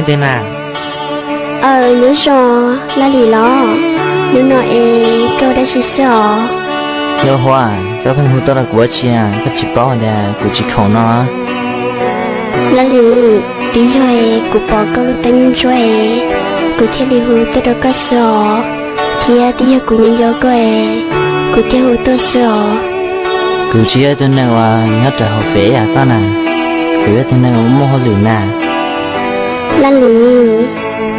Tej na. Aw, nyob zoo, Laj Lis los? Hnub no es koj ua dab tsi xwb os? Nkauj Huab, koj pheej hu tuaj rau kuv ua dab tsi, koj tsis paub hais tias kuv tsis khoom no? Laj Lis, twb yog es kuv pom koj lub teeb ntsuab es kuv thiaj li hu tuaj rau koj xwb os, thiab twb yog kuv nco nco koj es kuv thiaj hu tuaj xwb os. Kuv tsis yog ib tug neeg uas nyob rau hauv fem yam koj na, kuv yog ib tug neeg uas muaj hauj lwm na. Laj Lis,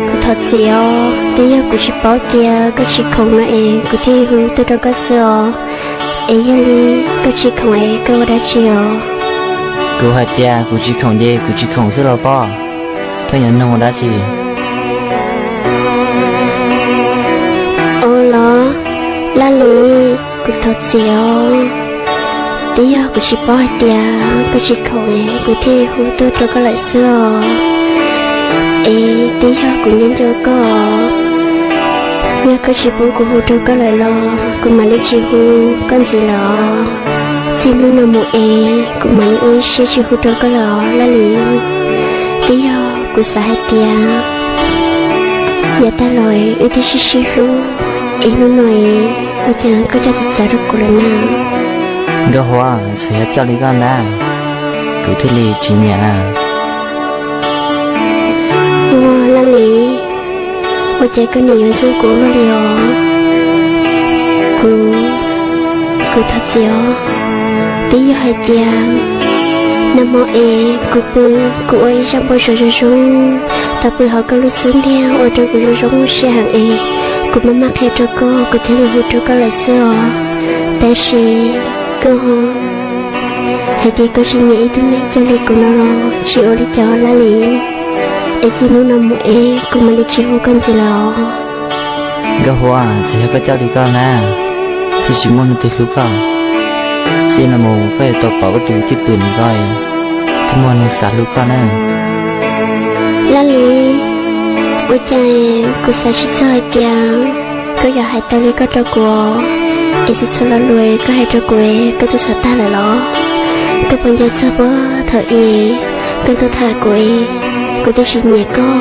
kuv thov txim os, twb yog kuv tsis paub tias koj tsis khoom no es kuv thiaj hu tuaj rau koj xwb os. Es yog li koj tsis khoom es koj ua dab tsi os? Kuv hais tias kuv tsis khoom ces kuv tsis khoom xwb los pob, pheej yuav nug ua dab tsi? Ua los, Laj Lis, kuv thov txim os, twb yog kuv tsis paub hais tias koj tsis khoom es kuv thiaj hu tuaj rau koj lawm xwb os. Es twb yog kuv nco nco koj, yog koj tsis pub kuv hu rau koj lawm los kuv mam li tsis hu koj ntxiv lawm os. Txij hnub no mus es kuv mam li ua ib siab tsis hu rau koj lawm os Laj Lis. Twb yog kuv xav hais tias yav tag los wb twb sib sib hlub, es hnub no es ua cas koj coj txawv txawv rau kuv lawm na? Nkauj Huab, txawm yog coj li koj ntag, kuv thiaj li tsis nyiam na. Ua Laj Lis, ua cas koj nim yuav ntxub kuv ua luaj li os? Kuv, kuv thov txim os. Twb yog hais tias nag hmo es kuv pw, kuv ua ib zaj npau suav zoo zoo, tau pw hauv koj lub xub ntiag ua rau kuv zoo zoo siab heev es kuv maj maj qhia rau koj, kuv thiaj li hu rau koj lawm xwb os. Tab sis koj hais tias koj tsis nyiam ib tug neeg coj li kuv no los tsis ua li cas Laj Lis. Es txij hnub no mus es kuv mam li tsis hu koj ntxiv lawm os. Nkauj Huab, txawm yog koj coj li koj na, thiaj tsis muaj leej twg hlub koj. Txij no mus koj yuav tau pom koj tus cwj pwm ntawm ko, thiaj muaj neeg xav hlub koj na. Laj Lis, ua cas kuv xav tsis txog hais tias koj yuav hais tau li koj rau kuv, es txhua txhua lo lus koj hais rau kuv koj twb xav tag lawm los? Koj puas nco txog puag thaum ub koj tuaj tham kuv, kuv twb tsis nyiam koj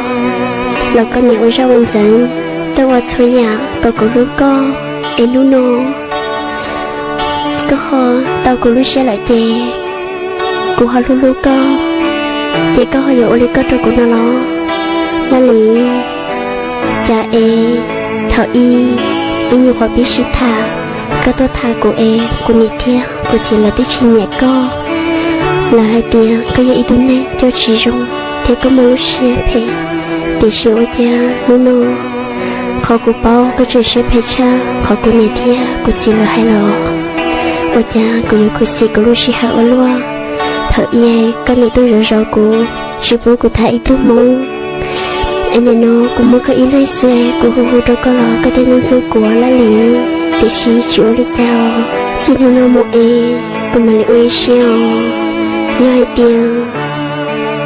los koj nim ua zaj ua ntxeev, tuaj ua txhua yam kom kuv hlub koj, es hnub no koj ho tau kuv lub siab lawm ces kuv ho hlub hlub koj, ces koj ho yuav ua li koj rau kuv no los? Laj Lis, cas es thaum ub ib nyuag qhuav pib sib tham, koj tuaj tham kuv es kuv niam thiab kuv txiv lawv twb tsis nyiam koj. Lawv hais tias koj yog ib tug neeg coj tsis zoo thiab koj muaj lub siab phem, tiam sis ua cas hnub no qhov kuv paub koj tseem siab phem tshaj qhov kuv niam thiab kuv txiv lawv hais los? Ua cas kuv yuav khuv xim kuv lub sij hawm ua luaj? Thaum ub koj nim tuaj zov zov kuv, tsis pub kuv tham ib tug hmoob, es nim no kuv muaj koj ib leeg xwb, kuv hu hu rau koj los koj thiaj ntxub ntxub kuv Laj Lis. Tiam sis tsis ua li cas, txij hnub no mus es kuv mam li ua ib siab os. Yog hais tias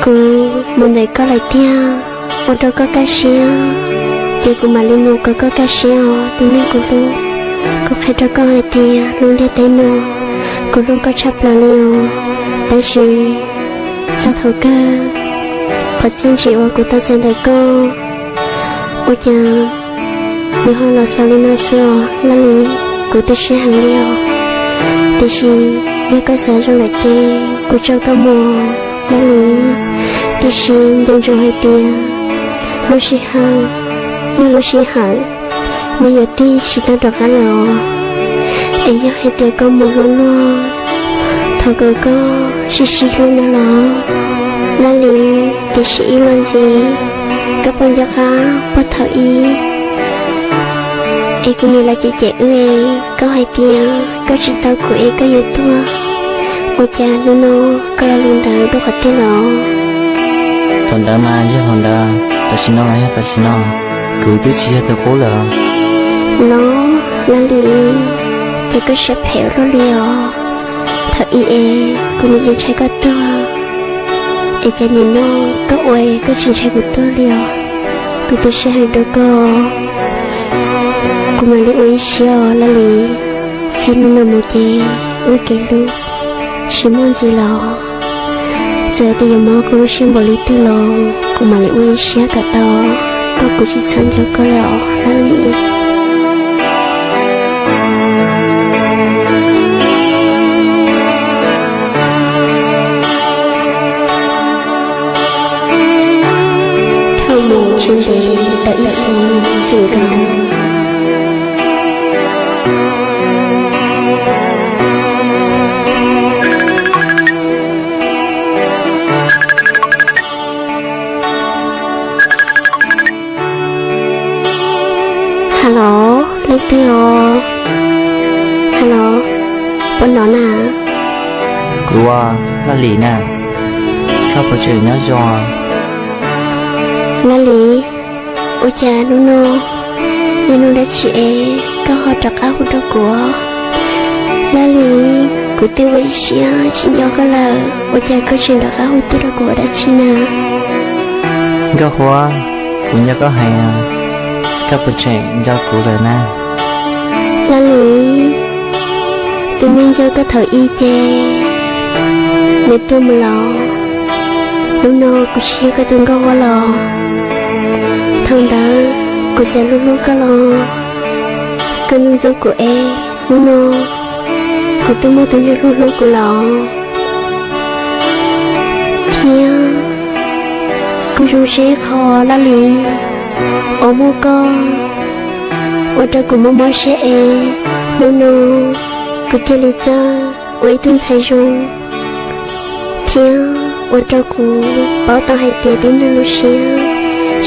kuv mus ntawm koj lawm tiag, ua rau koj kaj siab, ces kuv mam li mus kom koj kaj siab os tus neeg kuv hlub. Kuv qhia rau koj hais tias lub ntiaj teb no kuv hlub koj tshaj plaws li os. Tab sis txog thaum kawg, qhov txiaj ntsim uas kuv tau txais ntawm koj, ua cas nws ho los xaus li no xwb os Laj Lis. Kuv tu siab heev li os. Tiam sis yog koj xav zoo lawm ces kuv tso koj mus Laj Lis. Tiam sis nco ntsoov hais tias lub sij hawm yog lub sij hawm, nws yuav tig tsis tau rov qab lawm os. Es yog hais tias koj mus hlub luag, thov kom koj sib sib hlub no los Laj Lis. Tiam sis ib los ntxiv, koj puas nco qab puag thaum ub es kuv niam lawv cem cem wb, koj hais tias koj tsis tau kuv es koj yuav tuag, ua cas hnub no koj lo lus ntawd dua qhov twg los? Thaum ntawd mas yog thaum ntawd, tam sim no mas yog tam sim no, kuv twb tsis yog tus qub lawm. No, Laj Lis, ces koj siab phem ua luaj li os. Thaum ub es kuv nim yeej ntshai koj tuag, es cas nim no koj ua koj tsis ntshai kuv tuag li os? Kuv tu siab heev rau koj. Kuv mam li ua ib siab os Laj Lis. Txij hnub no mus ces wb kev hlub tsis muaj ntxiv los, txawm tias yuav mob koj lub siab npaum li twg los kuv mam li ua ib siab kom tau, koj kuv tsis txhob nco koj lawm os Laj Lis. Dhau mus tsis ntev tau ib xyoos txwm nkaus. Hello, leej twg os? Hello, puas hnov na? Kuv, Laj Lis na, koj puas tseem nyob zoo? Laj Lis, ua cas hnub no yog hnub dab tsi es koj ho rov qab hu rau kuv? Laj Lis, kuv twb ua ib siab tsis nco koj lawm, ua cas koj tseem rov qab hu tuaj rau kuv ua dab tsi na? Nkauj Huab, kuv nco koj heev, koj puas tseem nco kuv lawm na? Laj Lis, tus neeg nco koj thaum ub ces nws tuag mus lawm. Hnub no kuv tsis yog koj tus Nkauj Huab lawm. Thaum ntawd kuv txawm hlub hlub koj los koj ntxub ntxub kuv es hnub no kuv twb muaj tus neeg hlub hlub kuv lawm. Thiab kuv zoo siab ib qho Laj Lis, uas muaj koj ua rau kuv mob mob siab es hnub no kuv thiaj li txawj ua ib tug ntxhais zoo, thiab ua rau kuv paub tau hais tias tib neeg lub siab,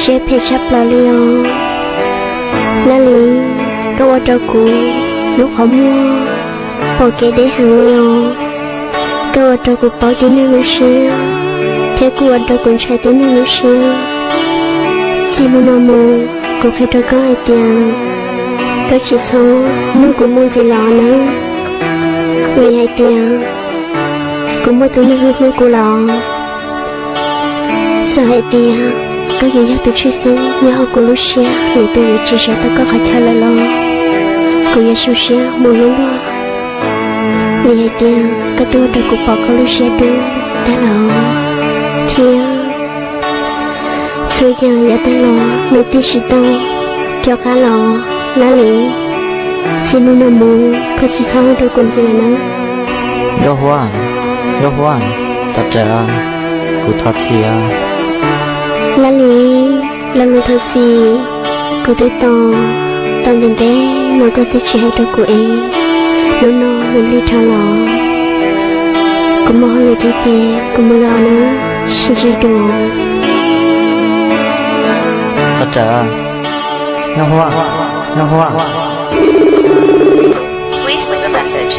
siab phem tshaj plaws li os. Laj Lis, koj ua rau kuv lub qhov muag pom kev deb heev li os. Koj ua rau kuv paub tib neeg lub siab, thiab kuj ua rau kuv ntshai tib neeg lub siab. Txij hnub no mus, kuv qhia rau koj hais tias koj tsis txhob nug kuv mus ntxiv lawm nawb, vim hais tias kuv muaj tus neeg hlub hlub kuv lawm. Txawm hais tias koj yuav yog tus tshwj xeeb nyob hauv kuv lub siab, lwm tus yuav tsis sawv tau koj qhov chaw lawm los kuv yuav zoo siab mus luaj luaj, vim hais tias koj twb ua rau kuv pom koj lub siab dub tag lawm, thiab txhua yam yav tag los nws twb tsis tau rov qab los. Laj Lis, txij hnub no mus koj tsis txhob hu rau kuv ntxiv lawm nawb. Nkauj Huab, Nkauj Huab, thov rawm, kuv thov txim. Laj Lis, lo lus thov txim kuv twb tos tau ntev ntev no koj twb tsis hais rau kuv es hnub no nws lig dhau los. Kuv muaj hauj lwm thiab ces kuv mus lawm nawb, sib ntsib dua. Thov rawm, Nkauj Huab, Nkauj Huab. Please leave a message.